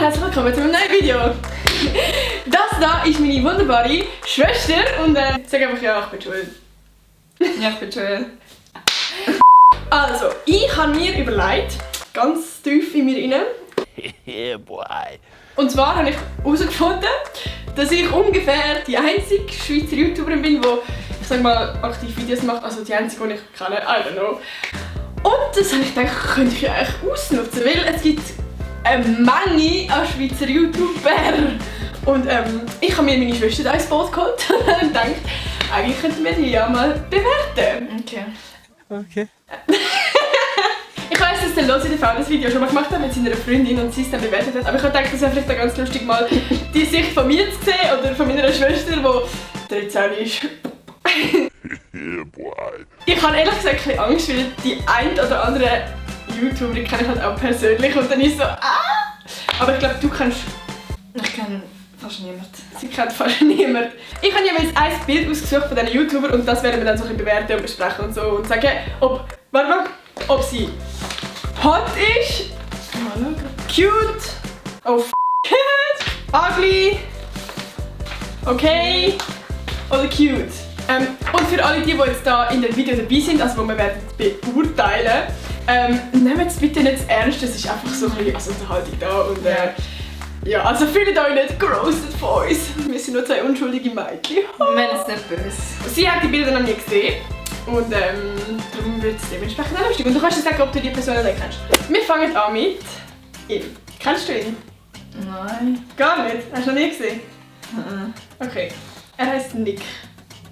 herzlich willkommen zu einem neuen Video. Das da ist meine wunderbare Schwester und sag einfach ja, ich bin schuld. Ja, ich bin schuld. Also, ich habe mir überlegt, ganz tief in mir rein. Yeah, boy. Und zwar habe ich herausgefunden, dass ich ungefähr die einzige Schweizer YouTuberin bin, die, ich sag mal, aktiv Videos macht. Also die einzige, die ich kenne, I don't know. Und das habe ich gedacht, könnte ich eigentlich ausnutzen, weil es gibt eine Menge an Schweizer YouTuber. Und ich habe mir meine Schwester da ins Boot geholt und gedacht, eigentlich könnten wir die ja mal bewerten. Okay. Ich weiss, dass der Lozi den das Video schon mal gemacht hat mit seiner Freundin und sie es dann bewertet hat. Aber ich habe gedacht, es wäre vielleicht ganz lustig, mal die Sicht von mir zu sehen oder von meiner Schwester, die 13 ist. Yeah, boy. Ich habe ehrlich gesagt ein bisschen Angst, weil die ein oder andere YouTuberin kenne ich halt auch persönlich und dann ist so Aber ich glaube, du kennst... Ich kenne fast niemanden. Sie kennt fast niemand. Ich habe jeweils ein Bild ausgesucht von diesen YouTubern und das werden wir dann so ein bisschen bewerten und besprechen und so und sagen, ob sie hot ist, cute, oh ugly, okay oder cute. Und für alle die jetzt da in dem Video dabei sind, also wo wir werden beurteilen, nehmt es bitte nicht zu ernst, das ist einfach so ein bisschen als Unterhaltung da und ja, also fühlt euch nicht geroastet von uns. Wir sind nur zwei unschuldige Mädchen. Wir sind nicht böse. Sie hat die Bilder noch nie gesehen und darum wird es dementsprechend auch lustig. Und du kannst dir sagen, ob du die Person nicht kennst. Wir fangen an mit ihm. Kennst du ihn? Nein. Gar nicht? Hast du noch nie gesehen? Nein. Okay. Er heißt Nick.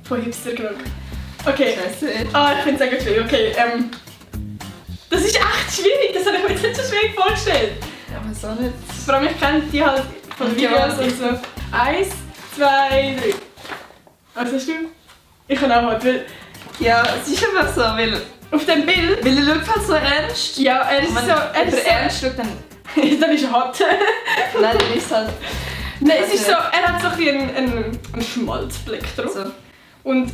Von Hipster genug. Okay. Scheiße. Ich finde es sehr schwierig. Okay, das ist echt schwierig. Das habe ich mir jetzt nicht so schwierig vorgestellt. Ja, aber so nicht. Vor allem, ich kenne die halt von Videos und so. 1, 2, 3. Was hast du? Ich kann auch heute. Ja, es ist einfach so, weil Auf dem Bild. er schaut halt so ernst. Ja, er ist Und wenn so. Er jemand ist so ernst schaut, dann... dann ist er hot. Nein, dann ist es halt... Nein, es ist so. Er hat so ein bisschen einen Schmalzblick drauf. So. Und.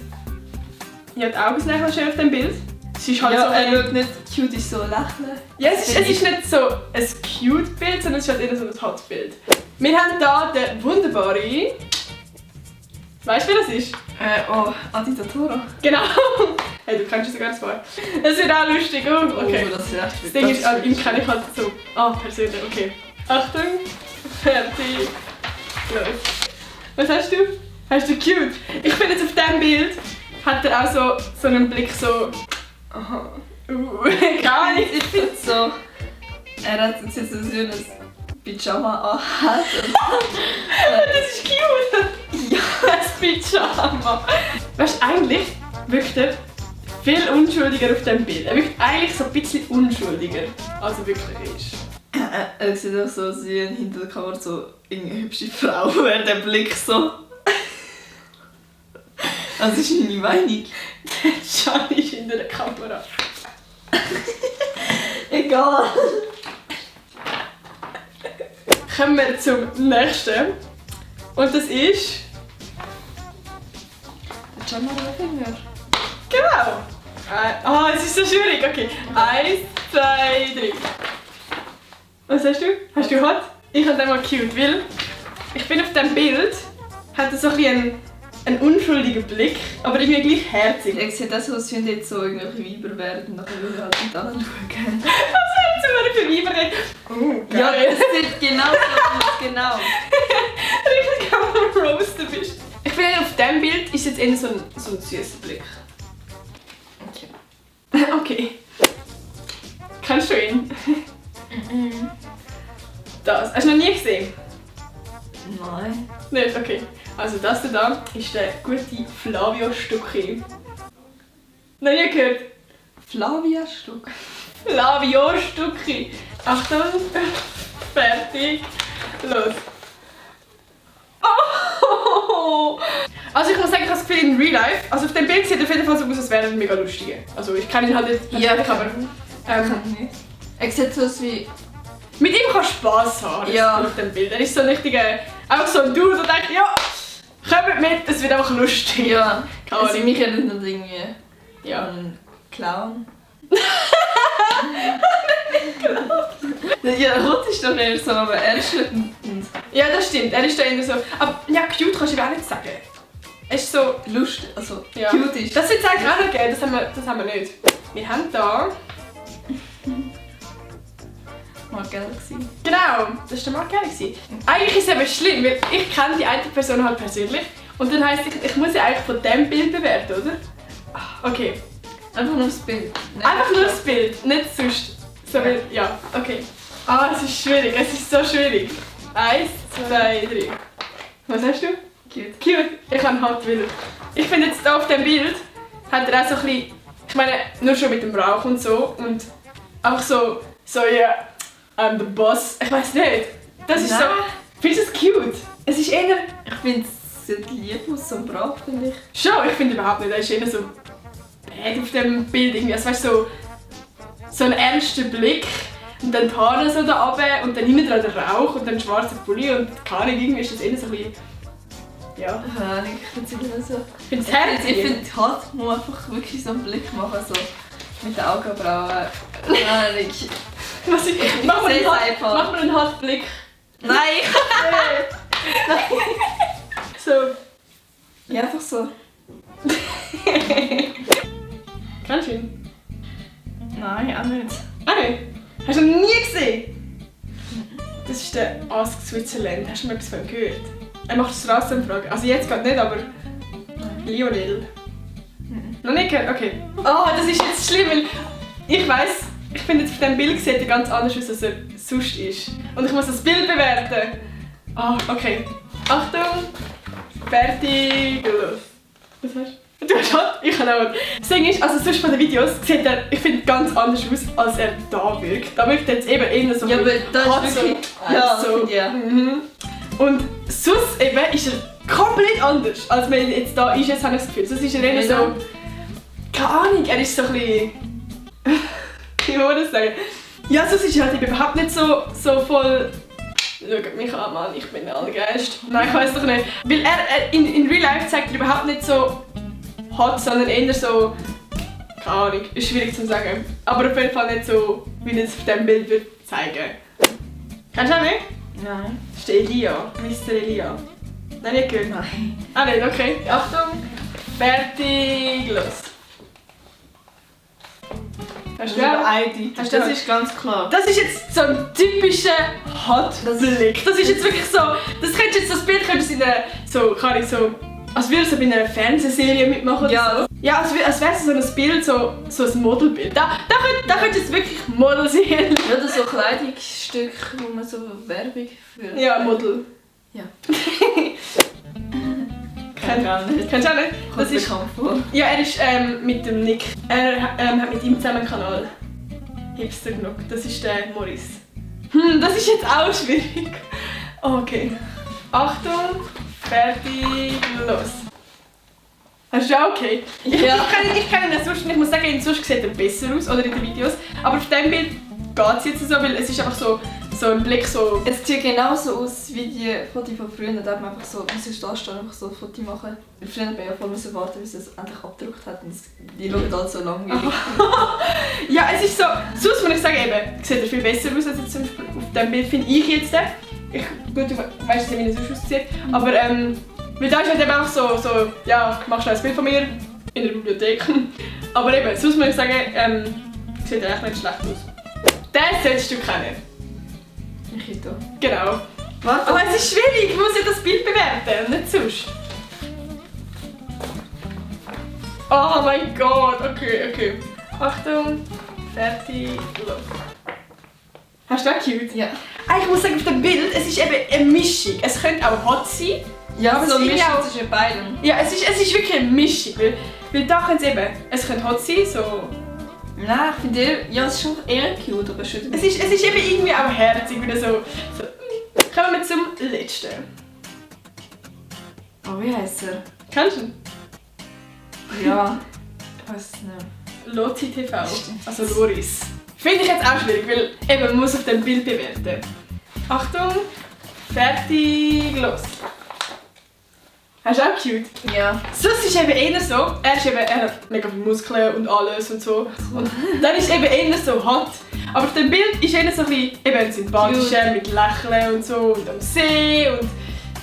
Ja, die Augen sind eigentlich schön auf dem Bild. Es ist halt Ja, so. er schaut nicht cute, ist so lächeln. Ja, es ist nicht so ein cute Bild, sondern es ist halt eher so ein hot Bild. Wir haben hier den wunderbaren. Weißt du, wer das ist? Adi Totoro. Genau! Hey, du kennst sogar das Paar. Das wird auch lustig. Oh, okay. Oh, das ist echt Das Ding ist, an ihm kenne ich halt so. Persönlich, okay. Achtung, fertig. Los. Was hast du? Hast du cute? Ich finde jetzt auf diesem Bild hat er auch so einen Blick so. Aha. Gar nicht. Ich finde so... Er hat jetzt ein schönes Pyjama an. Das ist cute! Ja, das Pyjama. Weißt du, eigentlich wirkt er viel unschuldiger auf dem Bild. Er wirkt eigentlich so ein bisschen unschuldiger, als er wirklich ist. Er sieht auch so aus wie hinter der Kamera so eine hübsche Frau, wäre der Blick so. Das ist meine Meinung. Johnny ist hinter der Kamera. Egal. Kommen wir zum nächsten. Und das ist. Der John Finger. Genau! Es ist so schwierig. Okay. 1, 2, 3. Was hast du? Hast du hot? Ich habe den mal cute, weil ich finde auf dem Bild hat er so ein bisschen einen unschuldigen Blick, aber irgendwie gleich herzig. Ich sehe das aus, wenn jetzt so irgendwelche Weiber werden und nachher will ich halt mit anderen schauen. Was haben wir für Weiber? Oh, Ja, geil. das sieht genau so genau. Richtig geil, wenn du roasten bist. Ich finde, auf diesem Bild ist jetzt eher so ein süßer Blick. Okay. Okay. Kennst du ihn? Das. Hast du noch nie gesehen? Nein. Nicht? Okay. Also das da ist der gute Flavio Stucchi. Noch nie gehört? Flavia Stuck. Flavio Stucchi. Achtung. Fertig. Los. Oh! Also ich muss sagen, ich habe das Gefühl in Real Life, also auf dem Bild sieht er auf jeden Fall so aus, als wäre er ein mega lustiger. Also ich kenne ihn halt nicht persönlich, aber Er sieht so aus wie... mit ihm kann Spass haben, Ja. auf dem Bild. Er ist so ein richtiger, einfach so ein Dude, der denkt, ja, kommt mit, es wird einfach lustig. Ja. Keine Also Ahnung. mich erinnert das irgendwie Ja. an einen Clown. Ja, Rot ist doch eher so, aber ernsthaft. Ja, das stimmt. Er ist da eher so... Aber ja, cute kannst du ihm auch nicht sagen. Er ist so... Lustig, also Ja. cute ist. Das wird es eigentlich auch noch geben, das haben wir nicht. Wir haben da... Mark Galaxy. Genau, das war der Mark Galaxy. Eigentlich ist es eben schlimm, weil ich kenne die eine Person halt persönlich. Und dann heisst es, ich muss ja eigentlich von diesem Bild bewerten, oder? Okay. Einfach nur das Bild. Nicht Einfach nur das Bild, nicht sonst. So Ja. wie, ja, okay. Ah, es ist schwierig, es ist so schwierig. 1, 2, 3. Was hast du? Cute. Cute. Ich habe halt Bilder. Ich finde jetzt hier auf dem Bild hat er auch so ein bisschen, ich meine, nur schon mit dem Rauch und so und auch so ja, I'm the boss. Ich weiß nicht. Das ist so, Nein. findest du es cute? Es ist eher, Ich finde es sieht lieb aus, so brav, finde ich. schon, ich finde überhaupt nicht, er ist eher so bad auf dem Bild irgendwie. Also weißt du, so ein ernster Blick und dann die Haare so da runter und dann hinten dran der Rauch und dann schwarzer Pulli und keine Ahnung, irgendwie ist das eher so ein bisschen, ja. Ich finde es immer so. Ich finde es herzig. Ich finde, Hot muss einfach wirklich so einen Blick machen, so mit den Augenbrauen. Nein, Was ich, mach mal seh's einen einfach. mach mal einen Hartblick. Nein! So. Ja, einfach so. Kennst du ihn? Nein, auch nicht. Ah nein. Hast du ihn nie gesehen? Das ist der Ask Switzerland. Hast du mal etwas von ihm gehört? Er macht Strassenumfragen. Also jetzt gerade nicht, aber Lionel. Noch nicht gehört? Okay. Oh, das ist jetzt schlimm, weil ich weiss, ich finde jetzt auf diesem Bild sieht er ganz anders aus, als er sonst ist. Und ich muss das Bild bewerten. Ah, okay. Achtung! Fertig! Los. Was hast du? Du hast halt, ich habe auch. Das Ding ist, also sonst von den Videos sieht er, ich finde, ganz anders aus, als er da wirkt. Da wirkt er jetzt eben eher so Ja, aber das hart ist wirklich... so, Ja, so. ja. Mhm. Und sonst eben ist er komplett anders, als wenn er jetzt da ist. Jetzt habe ich das Gefühl. Sonst ist er eher so... Keine Ahnung, er ist so ein bisschen... Wie soll man das sagen? Ja, sonst ist er halt eben überhaupt nicht so voll... Schaut mich an, Mann, ich bin ein Allgeist. Nein, ich weiß doch nicht. Weil er in Real Life zeigt er überhaupt nicht so hot, sondern eher so... Keine Ahnung, ist schwierig zu sagen. Aber auf jeden Fall nicht so, wie er es auf diesem Bild wird zeigen. Kennst du auch nicht? Nein. Das ist der Elia, Mr. Elia. Nein, nicht gehört? Nein. Ah nein, okay. Achtung, fertig, los. Hast du auch? eindeutig. Hast du Das auch? ist ganz klar. Das ist jetzt so ein typischer Hot-Blick. Das ist jetzt wirklich so, das könntest jetzt, das Bild könntest du in einer, so, kann ich so, als würdest du bei einer Fernsehserie mitmachen oder Ja. so. Ja, als wäre es so ein Bild, so ein Modelbild. Da könntest du wirklich Model sehen. Ja, oder so Kleidungsstücke, wo man so Werbung für... Ja, Model. Ja. Kennst du auch nicht? Kennst du auch nicht? Das ist bekannt vor. Ja, er ist mit dem Nick. Er hat mit ihm zusammen einen Kanal. Hipster genug. Das ist der Morris. Das ist jetzt auch schwierig. Okay. Achtung, fertig, los. Hast du auch okay? Ja. Ich kenne ihn sonst, ich muss sagen, sonst sieht er besser aus, oder in den Videos. Aber auf diesem Bild geht es jetzt so, weil es ist einfach so ein Blick so... Es sieht genauso aus wie die Fotos von früher. Da hat man einfach so, muss da stehen, einfach so ein Foto machen. Früher hat man ja voll warten, bis es endlich abgedruckt hat. Und die schauen alle so langweilig. Ja, es ist so, sonst muss ich sagen, eben, sieht er viel besser aus als jetzt zum Beispiel auf diesem Bild, finde ich jetzt. Gut, du weißt nicht, wie er sonst aussieht, aber weil da ist halt eben auch so, ja, mach schnell ein Bild von mir in der Bibliothek. Aber eben, sonst muss ich sagen, sieht er echt nicht schlecht aus. Den solltest du kennen. Nikito. Genau. Warte. Aber es ist schwierig, ich muss ja das Bild bewerten, nicht sonst. Oh mein Gott, okay. Achtung, fertig, los. Hast du auch cute? Ja. Ich muss sagen, auf dem Bild, es ist eben eine Mischung. Es könnte auch hot sein. Ja, Aber so es ist Mischung auch- zwischen beiden. Ja, es ist wirklich eine Mischung. Weil da könnte es eben, es könnte hot sein, so... Nein, ich finde, ja, es ist schon eher cute, aber schon... Es ist eben irgendwie auch herzig, wieder so... Kommen wir zum letzten. Oh, wie heisst er? Kennst du ihn? Ja. Ich weiß nicht. Loti TV. Stimmt. Also Loris. Finde ich jetzt auch schwierig, weil eben, man muss auf dem Bild bewerten. Achtung, fertig, los. Hast du auch cute? Ja. Sonst ist eben eher so, er hat mega viele Muskeln und alles und so. Und dann ist eben eher so hot. Aber auf dem Bild ist eher so ein bisschen eben sympathischer, mit Lächeln und so und am See und...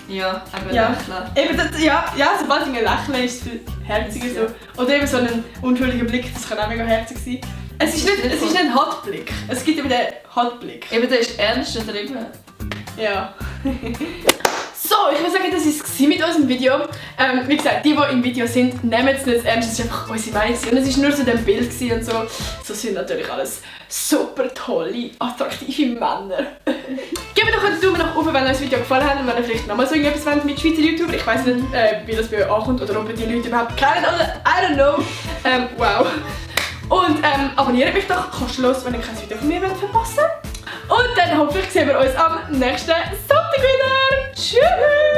Ja, eben Ja. Lächeln. Eben das, ja, sobald ein Lächeln ist es viel herziger so. Oder eben so ein unschuldiger Blick, das kann auch mega herzig sein. Es ist nicht ein Hotblick. Es gibt eben den Hotblick. Eben, der ist ernst drin. Ja. So, ich würde sagen, das war es mit unserem Video. Wie gesagt, die im Video sind, nehmen es nicht ernst, es ist einfach unsere Meinung. Und es war nur so ein Bild und so. So sind natürlich alles super tolle, attraktive Männer. Gebt doch einen Daumen nach oben, wenn euch das Video gefallen hat und wenn ihr vielleicht nochmal so irgendetwas wollt mit Schweizer YouTuber. Ich weiss nicht, wie das bei euch ankommt oder ob ihr die Leute überhaupt kennt oder I don't know. Wow. Und abonniert mich doch kostenlos, wenn ihr kein Video von mir verpassen wollt. Und dann hoffentlich sehen wir uns am nächsten Sonntag wieder. Tschüss!